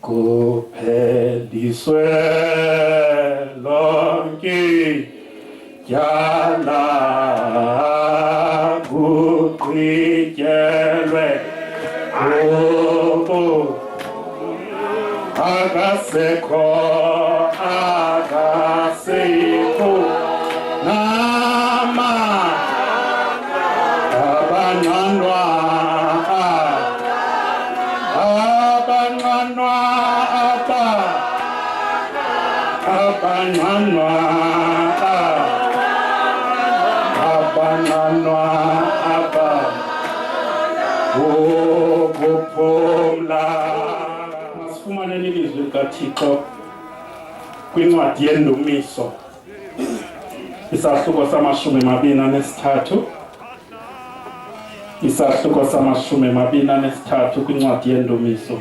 Kupheliswe lonke tyala kugqityelwe ubu akasekho akasekho nama abanqandwa abanqanwa aba abanqanwa abanqanwa aba ukuphumla. Masifumaneni ilizwi likaThixo kwincwadi yeNdumiso isahluko sama-23, isahluko sama-23 kwincwadi yeNdumiso.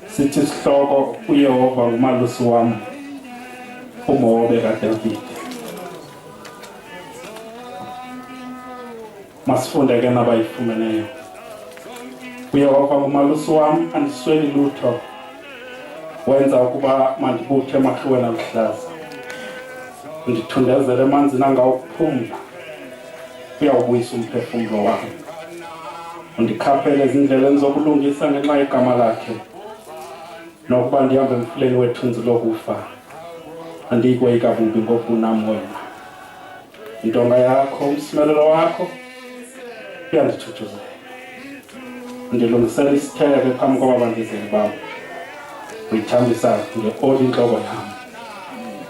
Sithi sihloko uYehova ngumalusi wam, umhobe kaDavide. Masifunde ke nabayifumeneyo. UYehova ngumalusi wam, andisweli lutho. Wenza ukuba mandibuthe emahlweni aluhlaza. Undithundezela emanzini angawukuphumla. Uyawubuyisa umphefumlo wam. Undikhaphele ezindleleni zobulungisa ngenxa yegama lakhe. Nokuba ndihambe emfuleni wethunzi lokufa, andiyi koyika bubi ngokuba unam wena. Intonga yakho, umsimelelo wakho uyandithuthuzela. Undilungisela isithebe phambi kwababandezeli bam. Uyithambisa ngeoli intloko yam.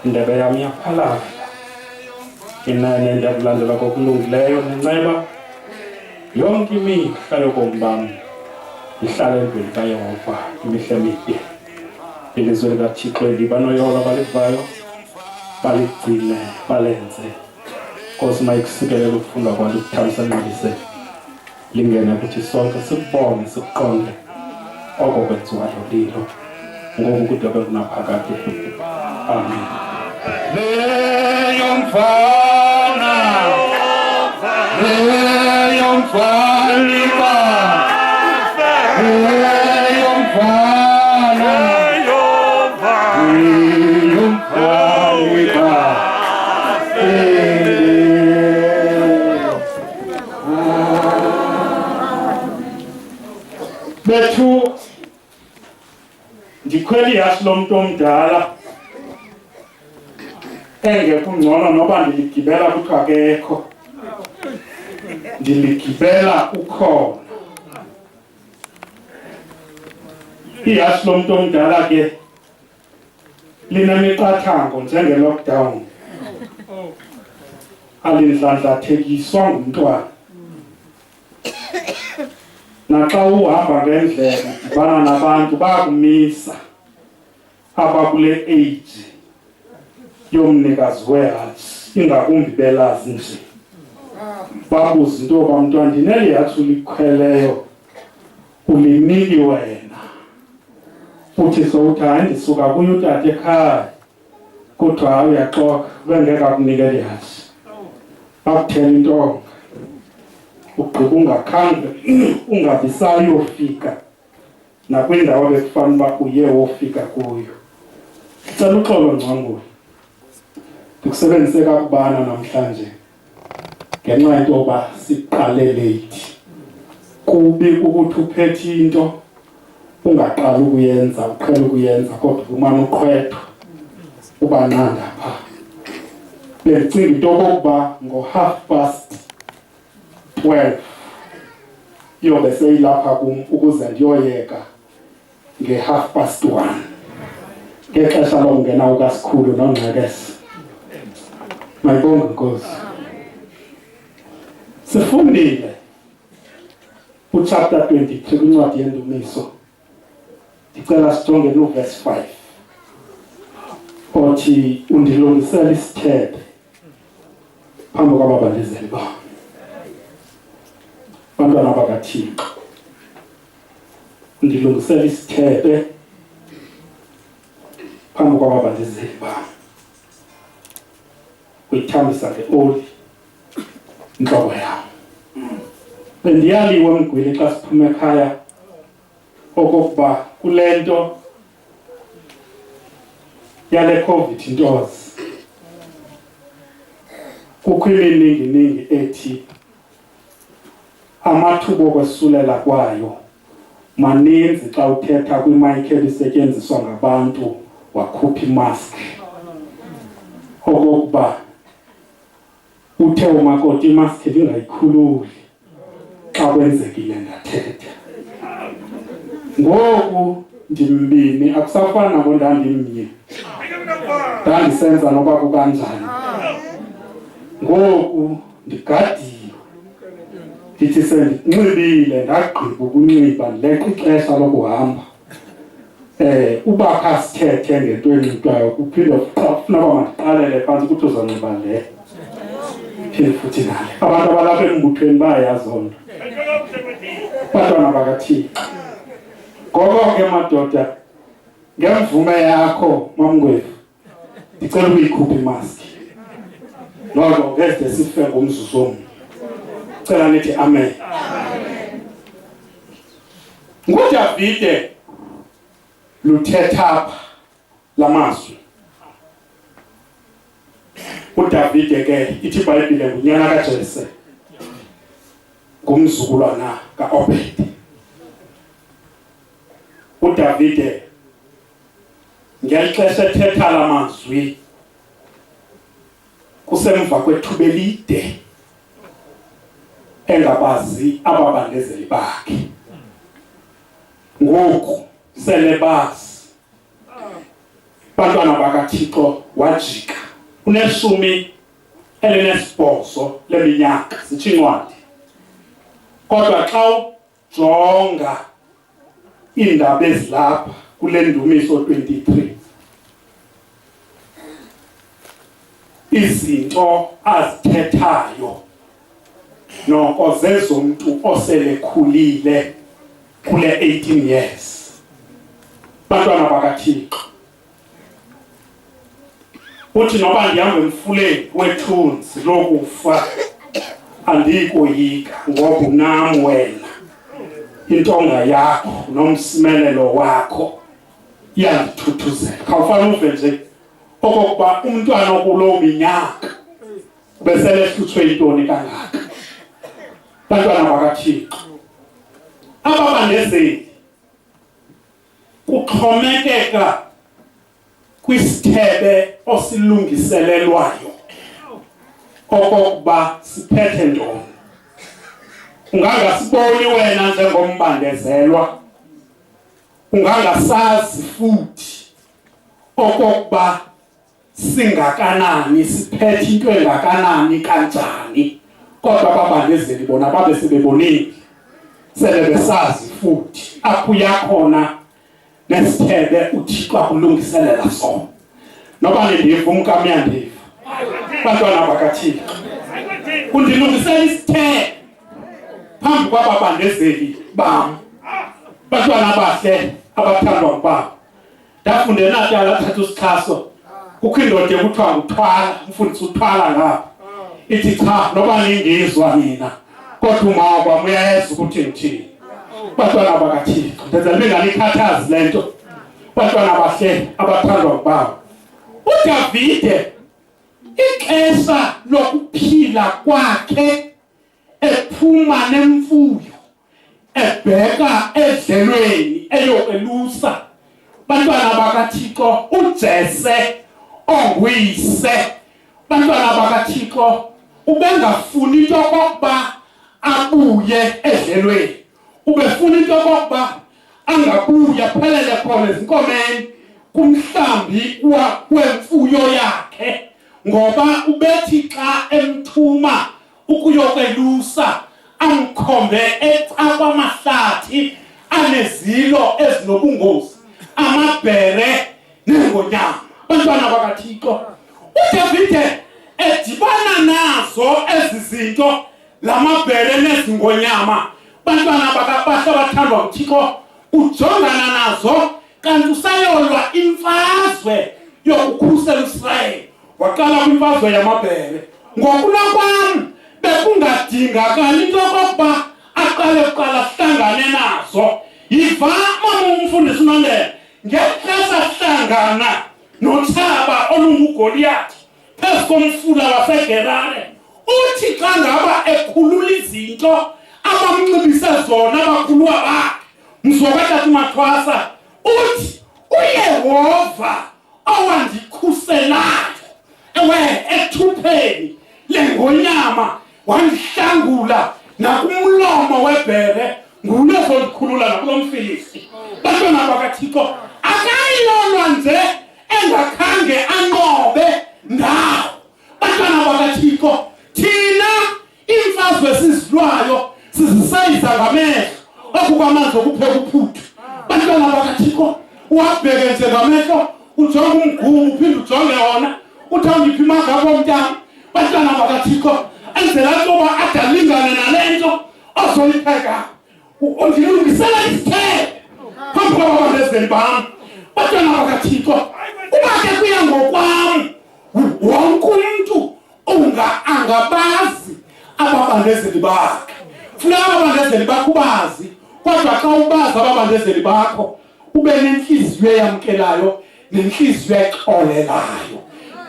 Indebe yam iyaphalala. Inene ndiyakulandela kokulungileyo nenceba yonke imihla yobomi bam. Ndihlala endlwini kaYehova imihla emide. Ilizwi likaThixo eli banoyolo abalivayo, baligcine, balenze. Nkosi, mayikusikelele ukufunda kwalo, ikuthamsanqelise, lingene kuthi sonke, sikubone, sikuqonde oko kwenziwayo lilo ngoku kude kube ngunaphakade. Amen. Leyo mfana, leyo mfana, leyo mfana, leyo mfana. Bethu ndikhwela ihashe lomntu omdala engekho ngcono noba ndiligibela kuthiwa akekho, ndiligibela ukhona. Ihashe lomntu omdala ke linemiqathango njenge-lockdown, alindlandlathekiswa ngumntwana. Naxa uhamba ngendlela udibana nabantu bayakumisa abakule age yomnikazi wehashi, ingakumbi belazi nje, babuza into yoba mntwana ndineli hashi ulikhweleyo uliniki wena, uthi sowuthi hayi ndisuka kuye utata ekhaya, kuthiwa hayi uyaxoka bengeke akunike eli hashi, bakuthela intonga ugqiba ungakhange ungabi sayofika nakwindawo bekufanele uba uye wofika kuyo. Ndicela uxolo Ngcwangulo, ndikusebenzise kakubana namhlanje ngenxa yento yoba siqale late. Kubi ukuthi uphethe into ungaqali ukuyenza, uqhele ukuyenza kodwa umane uqhwethwa ubanqanda pha. Bendicinga into okokuba ngo-12:30 iyobe seyilapha kum ukuze ndiyoyeka nge-1:30 ngexesha lokungena kukaSikhulu noNgxekese. Mayibonge Nkosi. Sifundile uchapter 23 kwincwadi yeNdumiso. Ndicela sijonge no-verse 5 othi undilungisela isithebe phambi kwababandezeli bam. Bantwana bakaThixo, undilungisela isithebe phambi kwababandezeli bam, uyithambisa ngeoli intloko yam. Bendiyaliwe mgwili xa siphuma ekhaya Okokuba kule nto yale COVID ntozi kukho imininginingi ethi amathuba okwesulela kwayo maninzi xa uthetha kwimayikhi ebisetyenziswa ngabantu wakhupha imask. Okokuba uthe umakoti imaski ndingayikhululi xa kwenzekile ndathetha. Ngoku ndimbini, akusafani nako ndandimnye, ndandisenza noba kukanjani. Ngoku ndigadiwe, ndithi sendinxibile, ndagqiba ukunxiba, ndileqa ixesha lokuhamba. Uba kha sithethe ngento enxitywayo, kuphinde kufuna uba mandiqalele phantsi ukuthi uzonxiba le, phinde futhi nale. Abantu abalapha embuthweni bayayazi loo nto, bantwana bakaThixo. Ngoko ke madoda, ngemvume yakho Mamngwevu, ndicela ukuyikhupha imaski. Noko ngezide sife ngomzuzu omnye. Cela nithi amen. NguDavide luthetha apha lamazwi. UDavide ke ithi iBhayibhile ngunyana kaJese, ngumzukulwana kaObed. UDavide ngeli xesha ethetha lamazwi kusemva kwethuba elide engabazi ababandezeli bakhe. Ngoku sele bazi, bantwana bakaThixo. Wajika une-18 leminyaka, zitsho incwadi. Kodwa xa ujonga iindaba ezilapha kule Ndumiso 23, izinto azithethayo noko zezomntu oselekhulile kule 18 years. Bantwana bakaThixo, uthi noba ndihamba emfuleni wethunzi lokufa, andiyikoyika, ngoba unam wena, intonga yakho nomsimelelo wakho iyandithuthuzela. Khawufane uve nje okokuba umntwana okuloo minyaka beselehlutshwe yintoni kangaka. Bantwana bakaThixo, ababandezeli kuxhomekeka kwisithebe osilungiselelwayo okokuba siphethe ntoni. Ungangasiboni wena njengombandezelwa, ungangasazi futhi okokuba singakanani, siphethe into engakanani, kanjani, kodwa ababandezeli bona babe sebebonile, sele besazi futhi apho uyakhona nesithebe uThixo akulungiselela sona. Noba nindiva, umkam uyandiva, bantwana bakaThixo. Undilungisela isithebe phambi kwababandezeli bam. Bantwana abahle abathandwa ngubaba, ndafunde eNatala, thatha usixhaso, kukho indoda ekuthiwa nguThwala, umfundisi uThwala ngapha, ithi cha, noba ningizwa nina, kodwa uma kwami uyayeza ukuthi ngithini. Bantwana bakaThixo, ndenzela benganikhathazi le nto. Bantwana abahle abathandwa ngubaba, uDavide ixesha lokuphila kwakhe ephuma nemfuyo ebheka edlelweni eyokwelusa, bantwana bakaThixo, uJese onguyise, bantwana bakaThixo, ubengafuni into okokuba abuye edlelweni, ubefuna into okokuba angabuya aphelele khona ezinkomeni kumhlambi wemfuyo yakhe, ngoba ubethi xa emthuma ukuyokwelusa amkhombe ecakwamahlathi anezilo ezinobungozi, amabhere neengonyama. Bantwana bakaThixo, uDavide edibana nazo ezi zinto, lamabhere nezingonyama, bantwana bakabahle abathandwa nguThixo, ujongana nazo kanti usayolwa imfazwe yokukhusela uIsrayeli. Waqala kwimfazwe yamabhere. Ngokunokwam bekungadingakali into yokokuba aqale kuqala ahlangane nazo. Yiva mama umfundisi uNondela, ngexesha hlangana notshaba olunguGoliyathi phezu komfula waseGerare, uthi xa ngaba ekhulula izinto abamnxibise zona abakhuluwa bakhe, mzokatata uMathwasa, uthi uYehova owandikhuselayo ewe ethupheni lengonyama wandihlangula nakumlomo webhere nguye ozondikhulula nakulo mFilisti. Bantwana bakaThixo, akayilolwa nje engakhange anqobe ndawo. Bantwana bakaThixo, thina iimfazwe esizilwayo siziseyiza ngamehlo oku kwamanzi okupheka uphuthu. Bantwana bakaThixo, uwabheke nje ngamehlo, ujonge umgubu uphinde ujonge wona, uthi awundiphi imagapho omntana. Bantwana bakaThixo, enzela ntoba ade alingane nale nto ozoyipheka. Undilungisela isithebe phambi kwababandezeli bam. Bantwana bakaThixo, uba ke kuya ngokwam, wonke umntu unga angabazi ababandezeli bakhe. Funeka ababandezeli bakho ubazi, kodwa xa ubazi ababandezeli bakho ube nentliziyo eyamkelayo nentliziyo exolelayo.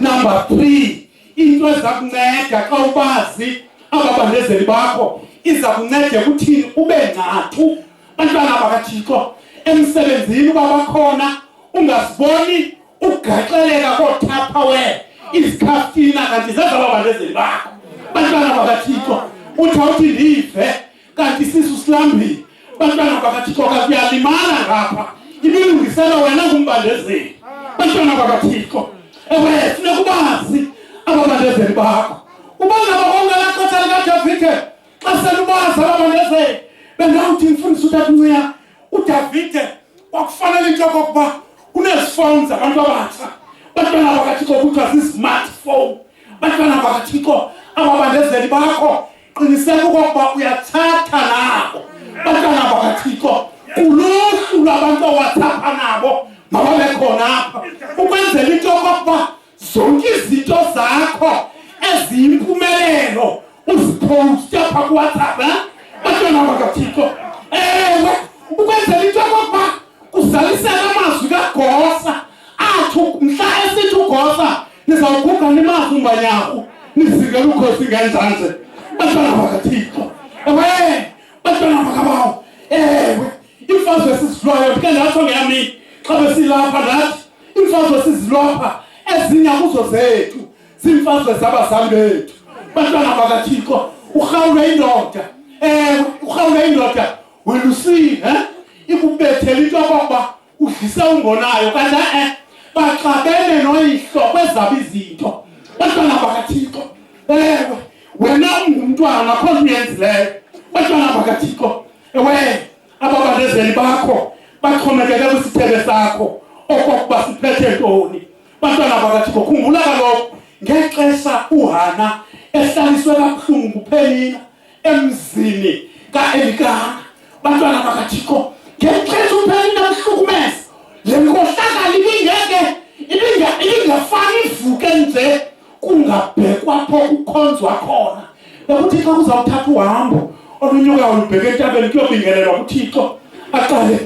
Number 3, into eza kunceda xa ubazi ababandezeli bakho, iza kunceda ekuthini ube ngcathu. Bantwana bakaThixo, emsebenzini uba bakhona, ungaziboni ugaxeleka kooTupperware izikhaftina kanti zezababandezeli bakho. Bantwana bakaThixo, uthi awuthi ndive kanti isisu silambile. Bantwana bakaThixo, kanti uyalimala ngapha, ibilungisela wena ngumbandezeli. Bantwana bakaThixo, ewe, funeka ubazi ababandezeli bakho. Uba ngaba konke laa xesha likaDavide xa selubazi ababandezeli, bendawuthi mfundisi utata uNciya, uDavide kwakufanele into yokokuba unezifowuni zabantu abatsha. Bantwana bakaThixo, kuthiwa zii-smartphone. Bantwana bakaThixo, ababandezeli bakho qiniseka okokuba uyathatha nabo. Bantwana bakaThixo, kuluhlu lwabantu owathapha nabo mababe khona apha, ukwenzela into yokokuba zonke izinto zakho eziyimpumelelo uziphoste apha kuWhatsApp. Bantwana bakaThixo, ewe, ukwenzela into yokokuba kuzaliseke amazwi kaGosa athi mhla esithi uGosa, nizawuguga nimazi umbanyarhu nizingela ukhosi ngenzanje. Bantwana bakaThixo, ewe, bantwana bakabawo, ewe, imfazwe esizilwayo, ndike ndatsho ngeyamini xa besilapha, ndathi imfazwe esizilwapha ezinye akuzo zethu, ziimfazwe zabazali bethu. Bantwana bakaThixo, urhawule indoda, ewe, urhawule indoda welusile, ikubethela into yokokuba udlise ungonayo, kanti e-e baxabene noyihlo kwezabo izinto. Bantwana bakaThixo, ewe, wena ungumntwana khona uyenzileyo. Bantwana bakaThixo, ewe, ababandezeli bakho baxhomekeke kwisithebe sakho okokuba siphethe ntoni. Bantwana bakaThixo, khumbula kaloku ngexesha uHana ehlaliswe kabuhlungu nguPhenina emzini kaElikana. Bantwana bakaThixo, ngexesha uPhenina emhlukumeza, le nkohlakalo ibingeke ibingafani ivuke nje kungabhekwa pho kukhonzwa khona. Bekuthi xa kuzawuthatha uhambo olunyukayo lubheke entabeni kuyobingelelwa kuThixo, aqale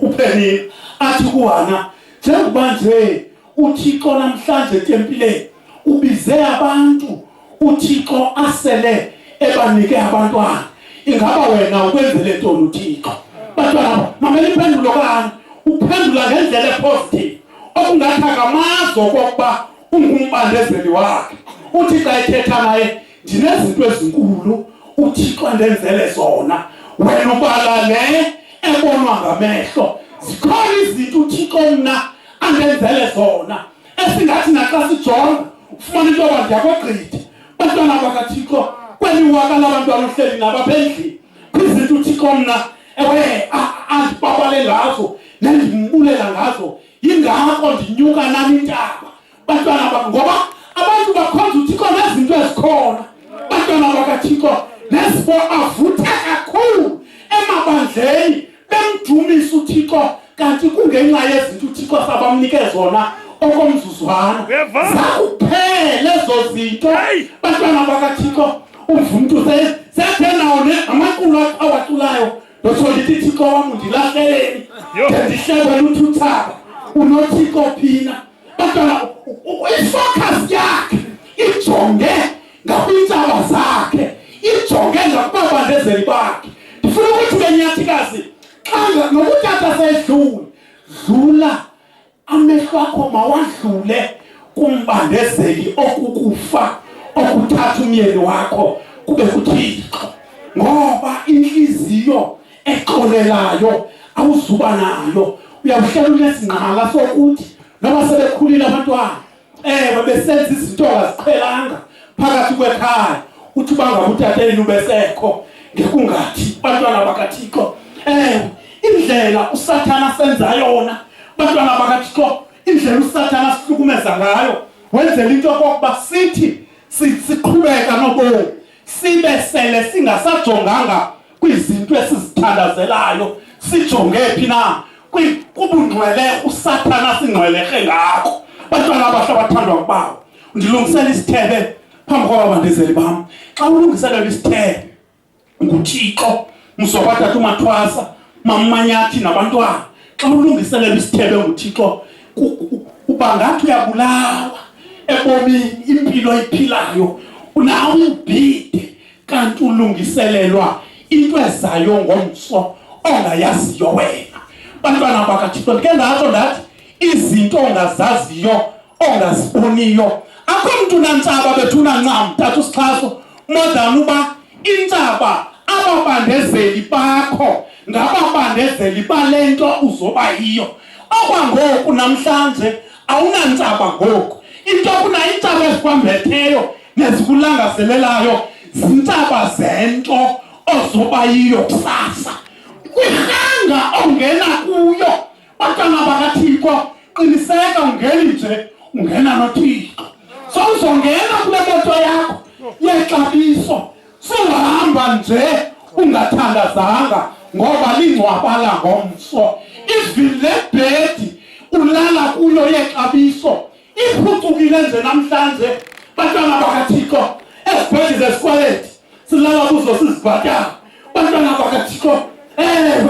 uPhenina athi kuHana, njengoba nje uThixo namhlanje etempileni ubize abantu uThixo asele ebanike abantwana, ingaba wena ukwenzele ntoni uThixo? Bantwana, mamela impendulo kaHana, uphendula ngendlela epositive okungathi akamazi okokuba ungumbandezeli wakhe. Uthi xa ethetha naye, ndinezinto ezinkulu uThixo andenzele zona, wena ubala le ebonwa ngamehlo. Zikhona izinto uThixo mna andenzele zona esingathi naxa sijonga ufumana into yoba ndiyakogqitha. Bantwana bakaThixo, kweliwaka labantwana uhleli nabo apha endlini, kwizinto uThixo mna ewe andibabale ngazo nendimbulela ngazo, yingako ndinyuka nami intaba. Bantwana bam, ngoba abantu bakhonza uThixo nezinto ezikhona. Bantwana bakaThixo, nezibo avutha kakhulu emabandleni bemdumisa uThixo, kanti kungenxa yezinto uThixo sabamnike zona okomzuzwana, zakuphela ezo zinto. Bantwana bakaThixo, umva umntu sethe nawo amaculo awaculayo. Ndotsho ndithi Thixo wam undilahleleni, de ndihlebe luthi uthaba. UnoThixo phina? Bantwana, ifocus yakhe ijonge ngakwiintshaba zakhe, ijonge ngakubabandezeli bakhe. Ndifuna ukuthi benyathikazi, xa nokutata sedlule, dlula Amehlo akho mawadlule kumbandezeli okukufa okuthatha umyeni wakho kube kuThixo, ngoba inhliziyo exolelayo awuzuba nayo. Uyawuhlela unesingqala sokuthi noma sebekhulile abantwana, ewe, besenza izinto ongaziqhelanga phakathi kwekhaya, uthi bangabe utateni ubesekho, ngekungathi bantwana bakaThixo. Ewe, indlela uSathana asenza yona, bantwana bakaThixo, indlela uSathana asihlukumeza ngayo, wenzela into yokokuba sithi siqhubeka nobomi sibe sele singasajonganga kwizinto esizithandazelayo, sijonge phi na? Kubungcwele uSathana singcwelehe ngakho. Bantwana abahle abathandwa kubawo, ndilungisela isithebe phambi kwababandezeli bam. Xa ulungiselela isithebe nguThixo, mzokwa tata uMathwasa, mamanyathi nabantwana, xa ulungiselela isithebe nguThixo, uba ngathi uyabulawa ebomini, impilo oyiphilayo nawe ubhide, kanti ulungiselelwa into ezayo ngomso ongayaziyo wena. Bantwana bakaThixo, ndike ndatsho ndathi izinto ongazaziyo ongaziboniyo, akho mntu unantshaba bethuna ncam tata usixhaso more than uba intshaba ababandezeli bakho ngababandezeli bale nto uzoba yiyo. Okwangoku namhlanje awunantshaba ngoku, into kunayo intshaba ezikwambetheyo nezikulangazelelayo zintshaba zento ozoba yiyo kusasa kwirhanga ongena kuyo. Bantwana bakaThixo, qiniseka ungeni nje, ungena noThixo. So uzongena kule moto yakho yexabiso, suhamba nje ungathandazanga, ngoba lingcwaba langomso. Even le bhedi ulala kuyo yexabiso iphucukile nje namhlanje, bantwana bakaThixo, ezibhedi zesikweleti silala kuzo sizibhatala, bantwana bakaThixo. Ewe,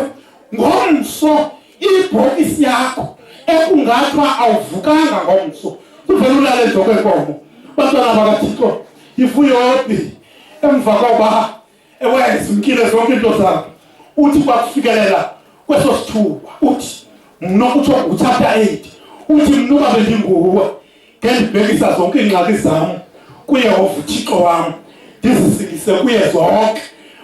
ngomso ibhokisi yakho ekungathwa awuvukanga ngomso, kuvele ulale nje okwenkomo, bantwana bakaThixo. Ifuyobhi emva koba ewe zimkile zonke into zakhe, uthi kwakufikelela kweso sithuba, uthi mna, utsho nguchapter 8, uthi mna uba bendinguwe ngendibhekisa zonke iingxaki zam kuYehova uThixo wam, ndizisingise kuye zonke.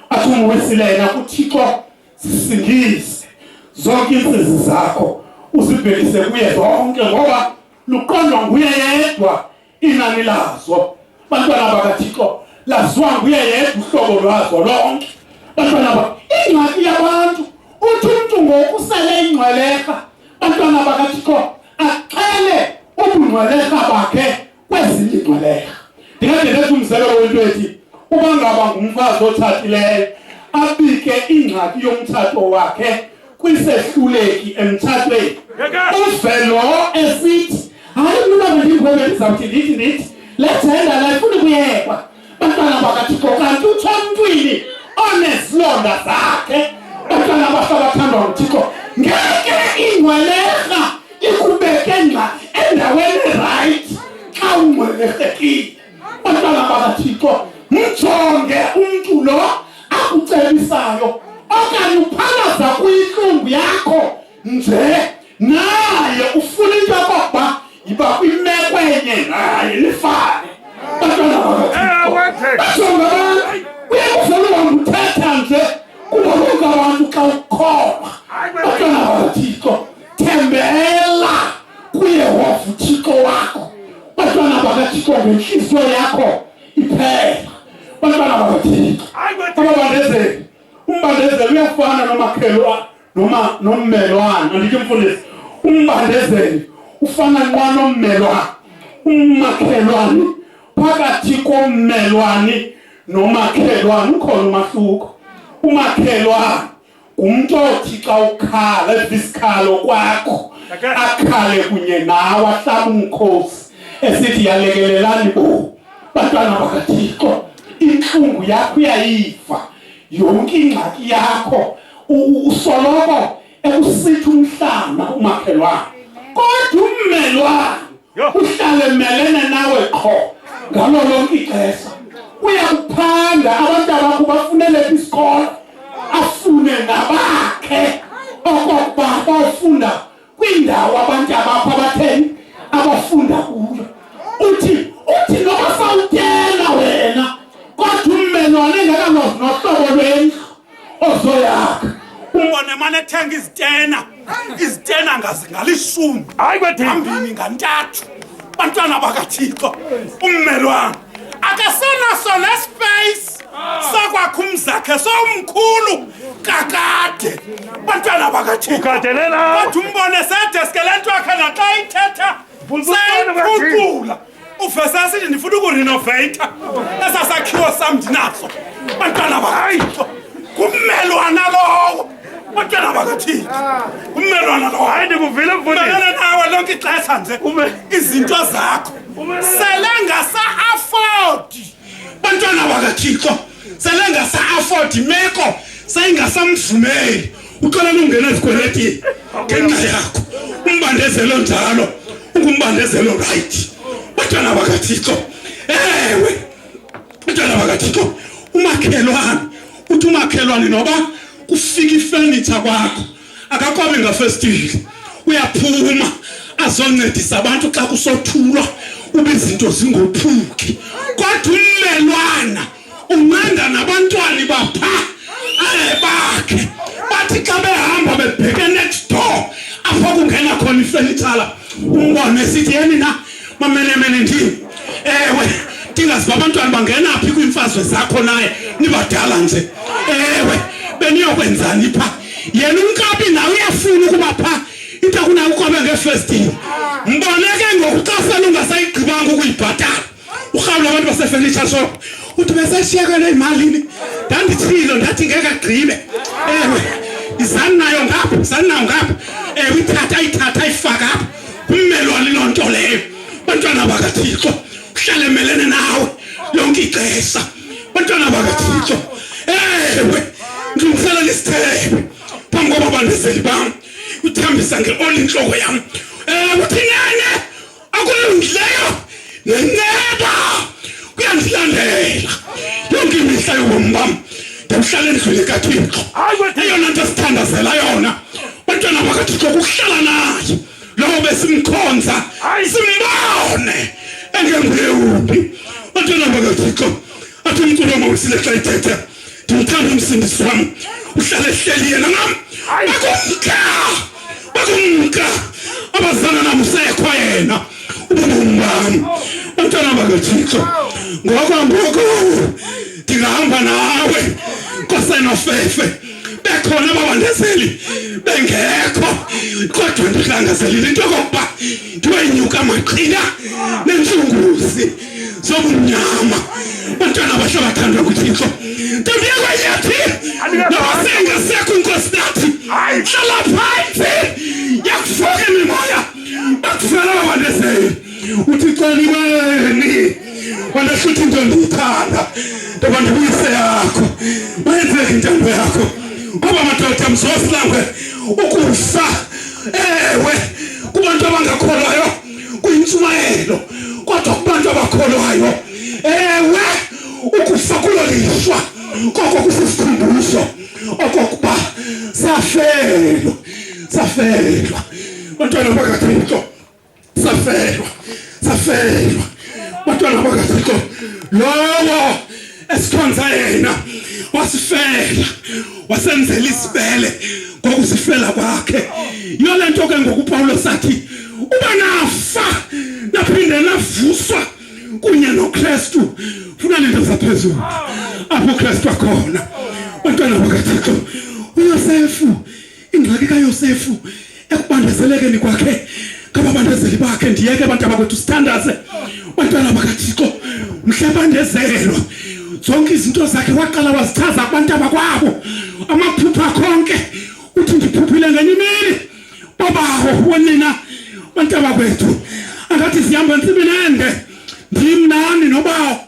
Athi umwisile yena kuThixo, zisingise zonke iintsizi zakho, uzibhekise kuye zonke, ngoba luqondwa nguye yedwa inani lazo. Bantwana bakaThixo, laziwa nguye yedwa uhlobo lwazo lonke. Bantwana ba, ingxaki yabantu, uthi umntu ngoku sele ingcweleha, bantwana bakaThixo, axele ubungcweleha bakhe kwezinye iingcweleha. Ndingade ndenze umzekelo wento ethi uba ngaba ngumfazi otshatileyo abike ingxaki yomtshato wakhe kwisehluleki emtshatweni, uve lo esithi, hayi, mna bendingwebe ndizawuthi ndithi le jenda la ifuna ukuyekwa. Bantwana bakaThixo, kanti utsho mntwini onezilonda zakhe. Bantwana abahle abathandwa nguThixo, ngeke ingcwelerha ikubeke ngqa endaweni erayithi xa ungcwelerhekile. Bantwana bakaThixo, mjonge umntu lo akucebisayo okanye uphalaza kuyintlungu yakho nje, naye ufuna into yokokuba yiba kwimeko enye naye, nifane. Bantwana bakaThixo, bajonge abantu, uye kuvele uhamba uthetha nje kubo bonke abantu xa ukhona. Bantwana bakaThixo, thembela kuYehova uThixo wakho, bantwana bakaThixo, ngenhliziyo yakho iphela. Bantwana bakaThixo, ababandezeli, umbandezeli uyafana nomakhelwane noma nommelwane. Andithi mfundisi, umbandezeli ufana nqwa nommelwane, umakhelwane. Phakathi kommelwane nomakhelwane ukhona umahluko. Umakhelwane ngumntu othi xa ukhala, eva isikhalo kwakho, akhale kunye nawe, ahlaba umkhosi esithi yalekelelani bo. Bantwana bakaThixo, intlungu yakho uyayiva, yonke ingxaki yakho Usoloko ekusitha umhlana umakhelwane, kodwa ummelwane uhlale melene nawe qho ngalo lonke ixesha. Uyakuphanda abantu abakho bafunele isikolo, afune nabakhe okokuba bafunda kwindawo abantu abakho abatheni abafunda kuyo. Uthi noba sawutena wena, kodwa ummelwane engekalozi nohlobo lwendlu ozoyakha, umbone mane ethenga izitena ngalishumi, Hayi kwedini. Ngambini, ngantathu. Bantwana bakaThixo, ummelwane akasenaso nespace sakwakha umzakhe, somkhulu kakade. Bantwana bakaThixo, Ukhathelela. Kodwa umbone sedeske le nto yakhe, naxa ithetha Mfundisi, seyiphucula. Uvese asithi, "Ndifuna ukurenovata esaa sakhiwo sam ndinaso." Bantwana bakaThixo, ngummelwana lowo. Bantwana bakaThixo, ummelwana lowo. Hayi, ndikuvile mfundisi. Umelene nawe lonke ixesha nje. Izinto zakho sele ngasa-affordi. Bantwana bakaThixo, sele ngasa-affordi, imeko seyingasamvumeli, uxolela ungena ezikweletini ngenxa yakho. Umbandezelo njalo ungumbandezelo, right? Bantwana bakaThixo, ewe, bantwana bakaThixo, umakhelwane, uthi umakhelwane noba kufika ifenitsha kwakho, akakwabi ngafestile, uyaphuma azoncedisa abantu xa kusothulwa uba izinto zingophuki. Kodwa ummelwana unqanda nabantwana bapha bakhe, bathi xa behamba bebheke next door apho kungena khona ifenitshala, umbone sithi, "Yeni na mamenemene ndini." Ewe, ndingaziba abantwana bangena phi kwiimfazwe zakho naye nibadala nje. Ewe, beniyokwenzani pha? Yena umkabi nawe uyafuna ukuba pha into akunayo ukwabe ngefestile. Mbone ke ngoku xa sele ungasayigqibanga ukuyibhatala, urhawula abantu basefurniture shop, uthi, "Beseshiyekele imalini? Ndandithilo ndathi ngeke agqibe." Ewe, izani nayo ngapha, izani nayo ngapha. Ewe, ithatha, ayithatha, ayifaka apha. Ummelwane loo nto leyo, bantwana bakaThixo, uhlale emelene nawe lonke ixesha. Bantwana bakaThixo, ewe, ndilungiselela isithebe phambi kwababandezeli bam, uthambisa ngeoli intloko yam. Ewe, uthi nene akulungileyo nenceba kuyandilandela yonke imihla yobomi bam, ndiyawuhlala endlwini kaThixo. Eyona nto sithandazela yona, bantwana bakaThixo, kukuhlala naye lowo besimkhonza, simbone engenguye wuphi. Bantwana bakaThixo, athi umculo mawisile xa ithethe, "Ndimthanda umsindisi wam, uhlala ehleli yena nam. Bakumka, bakumka abazana nam, usekho yena ububomi bam." Bantwana bakaThixo, ngoko ngoku ndingahamba nawe kosenofefe, bekhona ababandezeli, bengekho, kodwa ndihlangazelile into yokokuba ndiwenyuka amaqhina nentsunguzi zobumnyama. Bantwana abahle bathandwa nguThixo, ntombi yakwanyathi, noba sengasekho unkosi nathi, hlala phantsi, yakuvuka imimoya, bakuvela ababandezeli. Uthi celiweni wandahlutha into ndiyithanda, ndoba ndibuyise yakho, mayenzeke intando yakho. Ngoba madoda, mzosilangwe ukufa, ewe, kubantu abangakholwayo kuyintshumayelo, kodwa kubantu abakholwayo, ewe, ukufa kulolishwa, koko kusisikhumbuzo okokuba safelwa, safelwa. Bantwana bakaThixo, safelwa, safelwa. Bantwana bakaThixo, lowo esikhonza yena wasifela, wasenzela isibele ngokusifela kwakhe. Yiyo le nto ke ngoku uPawulos athi, uba nafa naphinde navuswa kunye noKristu, funa lento zaphezulu apho uKristu akhona. Bantwana bakaThixo, uYosefu, ingxaki kaYosefu ekubandezelekeni kwakhe ngababandezeli bakhe, ndiyeke abantu abakwethu, sithandaze. Bantwana bakaThixo, mhle bandezelwa, zonke izinto zakhe waqala wazichaza kubantu abakwabo, amaphupha konke. Uthi, "Ndiphuphile ngenye imini, bobawo, wonina." Bantu abakwethu, angathi sihamba entsimini ende, ndim nani nobawo.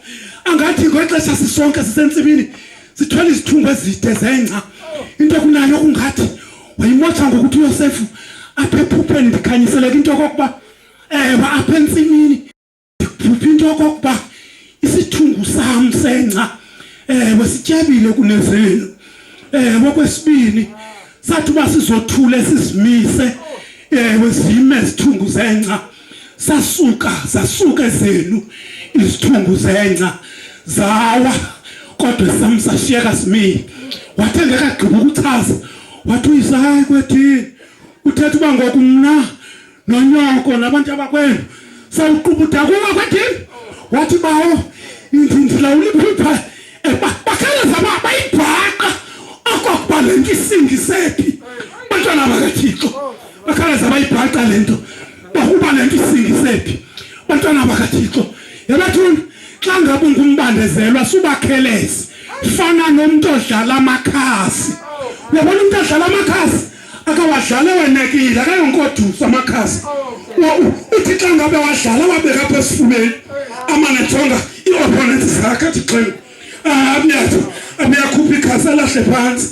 Angathi ngexesha sisonke sisentsimini, sithwele izithungo ezide zengca. Into kunayo kungathi wayimotsha ngokuthi uYosefu apha ephupheni ndikhanyiseleka into yokokuba ewe apha entsimini ndiphupha into yokokuba isithungu sam sengca ewe sityebile kunezenu. Ewe kwesibini sathi uba sizothule sizimise ewe zime izithungu zengca sasuka zasuka ezenu izithungu zengca zawa kodwa sam sashiyeka simile. Wathi engekagqiba ukuchaza wathi uyise hayi kwethini uthetha uba ngoku mna nonyoko nabantu abakwenu sawuqubuda kuwe kwethini. Wathi bawo ndilawula iphupha bakhaleza bayibhaqa okokuba le nto isingisephi. Bantwana bakaThixo bakhaleza bayibhaqa le nto bakuba le nto isingisephi. Bantwana bakaThixo yabathuni xa ngabe ungumbandezelwa subakheleze fana nomntu odlala amakhasi. Uyabona umntu odlala amakhasi akawadlale wenekile akayonkodusa amakhasi. Uthi xa ngabe wadlala wabeka apha esifubeni amane jonga ii-opponents zakhe athi xeng abuyathi abuyakhupha ikhasi alahle phantsi.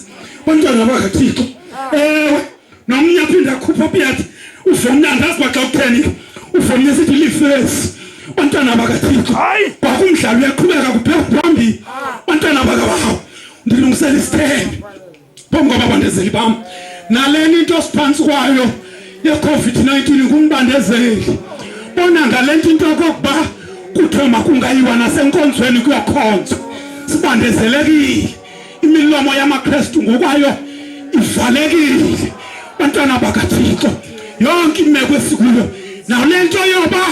Bantwana bakaThixo ewe nomnye aphinde akhupha abuyathi uvomnye andazi uba xa kutheni uvomnye sithi lifesi. Bantwana bakaThixo kwakumdlalo uyaqhubeka kuphela phambili. Bantwana bakabawo ndilungisela isithembe phambi kwababandezeli bam. Nalena into siphantsi kwayo ye-COVID-19 ngumbandezeli. Bona ngale nto into yokokuba kuthiwe makungayiwa nasenkonzweni kuyokhonzwa, sibandezelekile. Imilomo yamaKrestu ngokwayo ivalekile. Bantwana bakaThixo yonke imeko esikuyo nale nto yoba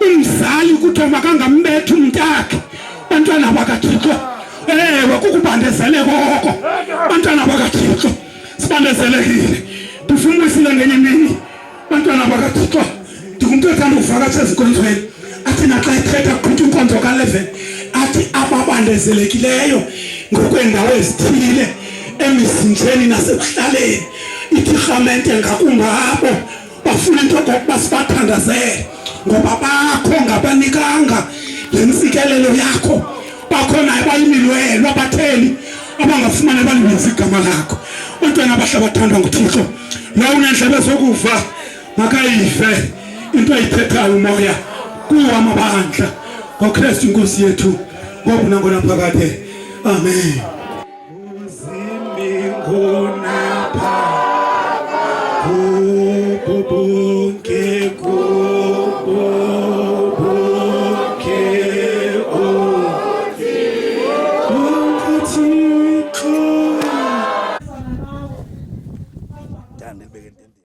umzali kuthiwa makangambethi umntakhe. Bantwana bakaThixo ewe kukubandezeleka oko. Bantwana bakaThixo sibandezelekile. Ndifuna ngenye imini bantwana bakaThixo ndingumntu othanda ukuvakatsha ezinkonzweni athi naxa ethetha kuqhutywa inkonzo ka-11 athi ababandezelekileyo ngokweendawo ezithile emizinjeni nasekuhlaleni ithi irhamente ngakumbabo bafuna into okokuba sibathandazele ngoba bakho ngabanikanga le ntsikelelo yakho bakhona bayimilwelo abatheni abangafumana balibiza igama lakho. Bantwana abahle abathandwa nguThixo lowo unendlebe zokuva makayive into ayithethayo umoya kuwo amabandla ngoKristu inkosi yethu ngoku nangonaphakade. Amen. Kubo bonke.